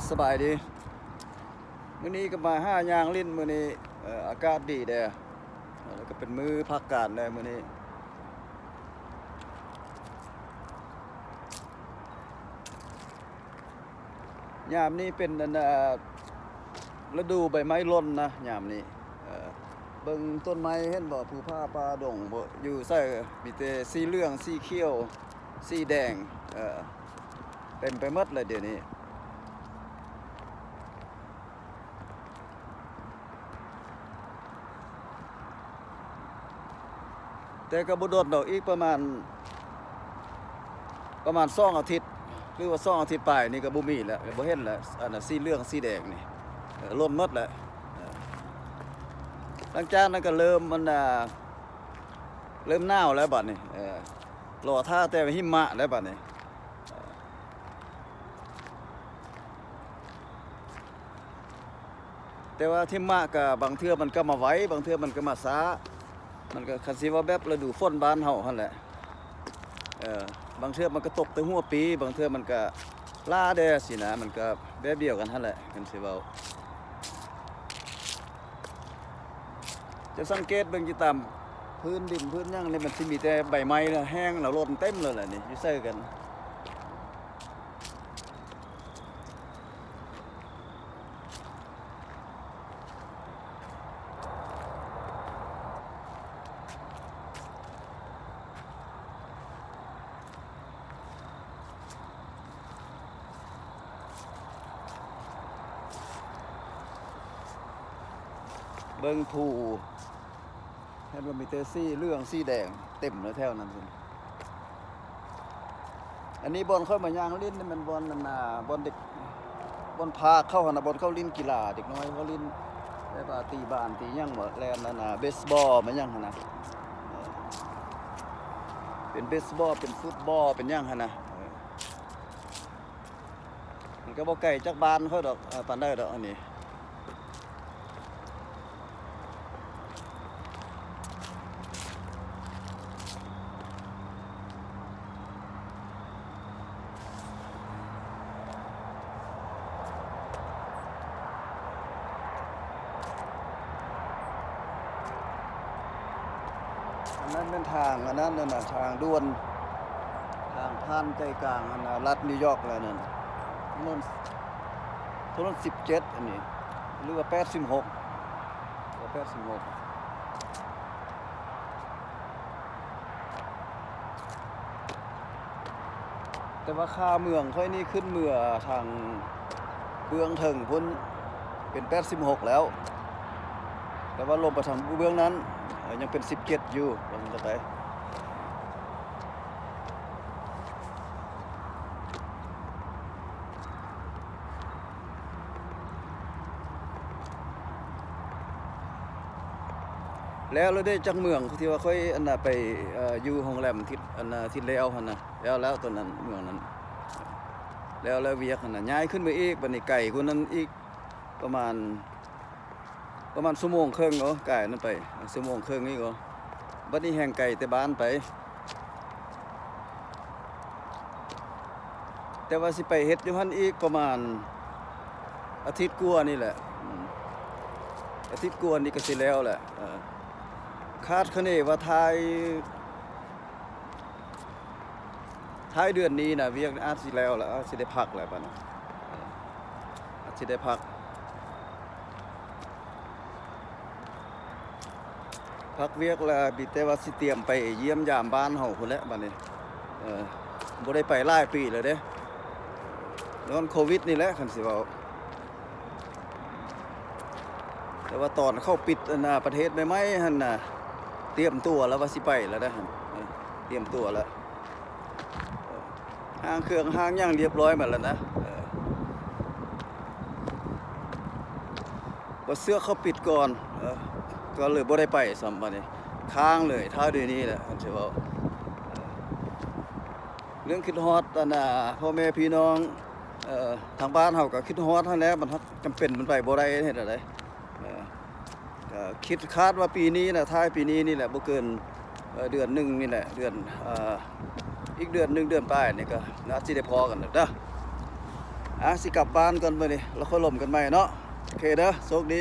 ສະບາຍດີ ມື້ນີ້ກໍມາຫາຍ່າງຫຼິ້ນ ມື້ນີ້ ເອີ ອາກາດດີແດ່ ແລ້ວກໍເປັນມື້ພັກການແດ່ມື້ນີ້. ຍາມນີ້ເປັນ ອັນ ເອີ ລະດູໃບໄມ້ຫຼົ່ນນະ ຍາມນີ້ ເອີ ເບິ່ງຕົ້ນໄມ້ເຫັນບໍ່ ພູຜາປ່າດົງ ບໍ່ ຢູ່ໃສມີແຕ່ສີເຫຼືອງ ສີຂຽວ ສີແດງ ເອີ ເຕັມໄປໝົດເລີຍດຽວນີ້. ແຕ່ກໍບໍ່ດົນດອກ ອີກປະມານ ປະມານສອງອາທິດ ຫຼືວ່າສອງອາທິດປາຍນີ້ກໍບໍ່ມີແລ້ວ ບໍ່ເຫັນແລ້ວ ອັນນ່າ ສີເຫຼືອງສີແດງນີ້ ເອີ ຫຼົ່ນໝົດແລ້ວ. ເອີ ຫຼັງຈາກນັ້ນກໍເລີ່ມ ອັນນ່າ ເລີ່ມໜາວແລ້ວບັດນີ້ ເອີ ລໍຖ້າແຕ່ຫິມະແລ້ວບັດນີ້. ແຕ່ວ່າຫິມະກະບາງເທື່ອມັນກະມາໄວ ບາງເທື່ອມັນກະມາຊ້າ ມັນກະ ຄັນຊິເວົ້າແບບລະດູຝົນບ້ານເຮົາຫັ້ນແຫຼະ ເອີ ບາງເທື່ອມັນກະຕົກແຕ່ຫົວປີ ບາງເທື່ອມັນກະຫຼ້າແດ່ຊີ້ນະ ມັນກະແບບດຽວກັນຫັ້ນແຫຼະ ຄັນຊິເວົ້າ. ຈະສັງເກດເບິ່ງຢູ່ຕາມພື້ນດິນພື້ນຫຍັງນີ້ ມັນຊິມີແຕ່ໃບໄມ້ແຫ້ງແລ້ວຫຼົ່ນເຕັມເລີຍແຫຼະນີ້ ຢູ່ໃສ່ກັນ. ເບິ່ງພູ ເຫັນວ່າມີແຕ່ສີເຫຼືອງສີແດງເຕັມເລີຍແຖວນັ້ນ. ອັນນີ້ບ່ອນຂ້ອຍມາຍ່າງຫຼິ້ນນີ້ແມ່ນບ່ອນ ອັນນ່າ ບ່ອນເດັກ ບ່ອນພາກເຂົາຫັ້ນນະ ບ່ອນເຂົາຫຼິ້ນກິລາ ເດັກນ້ອຍເຂົາຫຼິ້ນແບບວ່າຕີບານຕີຫຍັງບໍ ແລ່ນ ອັນນ່າ ເບສບອລແມ່ນຫຍັງຫັ້ນນະ ເປັນເບສບອລ ເປັນຟຸດບອລ ເປັນຫຍັງຫັ້ນນະ. ມັນກໍບໍ່ໄກຈາກບ້ານຂ້ອຍດອກ ເອີ ປານໃດດອກອັນນີ້. ອັນນັ້ນແມ່ນທາງ ອັນນັ້ນນະ ທາງດ່ວນ ທາງຜ່ານໃຈກາງ ອັນນະ ລັດນິວຢອກແລ້ວນັ້ນ ຖະໜົນ ຖະໜົນສິບເຈັດ ອັນນີ້ ຫຼືວ່າແປດສິບຫົກ ແປດສິບຫົກ. ແຕ່ວ່າຂາເມືອງຂ້ອຍນີ້ຂຶ້ນເມືອທາງເບື້ອງເທິງພຸ້ນເປັນແປດສິບຫົກແລ້ວ ແຕ່ວ່າລົງໄປທາງເບື້ອງນັ້ນ ເອີ ຍັງເປັນສິບເຈັດຢູ່ ວ່າຊັ້ນຊະໄປ. ແລ້ວລະເດ້ ຈັກເມືອງທີ່ວ່າຂ້ອຍ ອັນນ່າ ໄປ ເອີ ຢູ່ໂຮງແຮມທິດ ອັນນ່າ ທິດແລ້ວຫັ້ນນະ ແລ້ວ ແລ້ວຕອນນັ້ນເມືອງນັ້ນ ແລ້ວ ແລ້ວວຽກຫັ້ນນະ ຍ້າຍຂຶ້ນມາອີກ ບັດນີ້ໄກກວ່ານັ້ນອີກ ປະມານ ປະມານຊົ່ວໂມງເຄິ່ງ ໂອ້ ກາຍນັ້ນໄປ ຊົ່ວໂມງເຄິ່ງອີກ ໂອ້ ບັດນີ້ແຮ່ງໄກແຕ່ບ້ານໄປ. ແຕ່ວ່າຊິໄປເຮັດຢູ່ຫັ້ນອີກປະມານອາທິດກວ່ານີ້ແຫຼະ ອາທິດກວ່ານີ້ກໍຊິແລ້ວແຫຼະ ເອີ ຄາດຄະເນວ່າທ້າຍ ທ້າຍເດືອນນີ້ນະ ວຽກອາດຊິແລ້ວລະ ອາດຊິໄດ້ພັກແລ້ວບັດນີ້ ອາດຊິໄດ້ພັກ ພັກວຽກລະ ມີແຕ່ວ່າຊິຕຽມໄປຢ້ຽມຢາມບ້ານເຮົາພຸ້ນແຫຼະບັດນີ້ ເອີ ບໍ່ໄດ້ໄປຫຼາຍປີແລ້ວເດ້ ຍ້ອນໂຄວິດນີ້ແຫຼະ ຄັນຊິເວົ້າ. ແຕ່ວ່າຕອນເຂົາປິດ ອັນນ່າ ປະເທດໃໝ່ໆຫັ້ນນະ ຕຽມຕົວແລ້ວວ່າຊິໄປແລ້ວນະ ເອີ ຕຽມຕົວແລ້ວ ເອີ ຫ້າງເຄື່ອງຫ້າງຫຍັງລຽບຮ້ອຍໝົດແລ້ວນະ ເອີ ບໍ່ເຊື່ອເຂົາປິດກ່ອນ ເອີ ກໍເລີຍບໍ່ໄດ້ໄປຊ້ຳ ບັດນີ້ຄ້າງເລີຍ ທ້າຍດຽວນີ້ແຫຼະ ຄັນຊິເວົ້າ ເອີ ເລື່ອງຄິດຮອດ ອັນນ່າ ພໍ່ແມ່ພີ່ນ້ອງ ເອີ ທາງບ້ານເຮົາກໍຄິດຮອດຫັ້ນແຫຼະ ມັນຮັກຈຳເປັນມັນໄປບໍ່ໄດ້ ເຮັດແນວໃດ ເອີ ກໍຄິດຄາດວ່າປີນີ້ນະ ທ້າຍປີນີ້ນີ້ແຫຼະ ບໍ່ເກີນ ເອີ ເດືອນໜຶ່ງນີ້ແຫຼະ ເດືອນ ເອີ ອີກເດືອນໜຶ່ງ ເດືອນປາຍນີ້ກໍອາດຊິໄດ້ພໍ້ກັນແລ້ວເດີ. ອ່ະ ຊິກັບບ້ານກ່ອນມື້ນີ້ ແລ້ວຄ່ອຍລົມກັນໃໝ່ເນາະ. ໂອເຄເດີ ໂຊກດີ.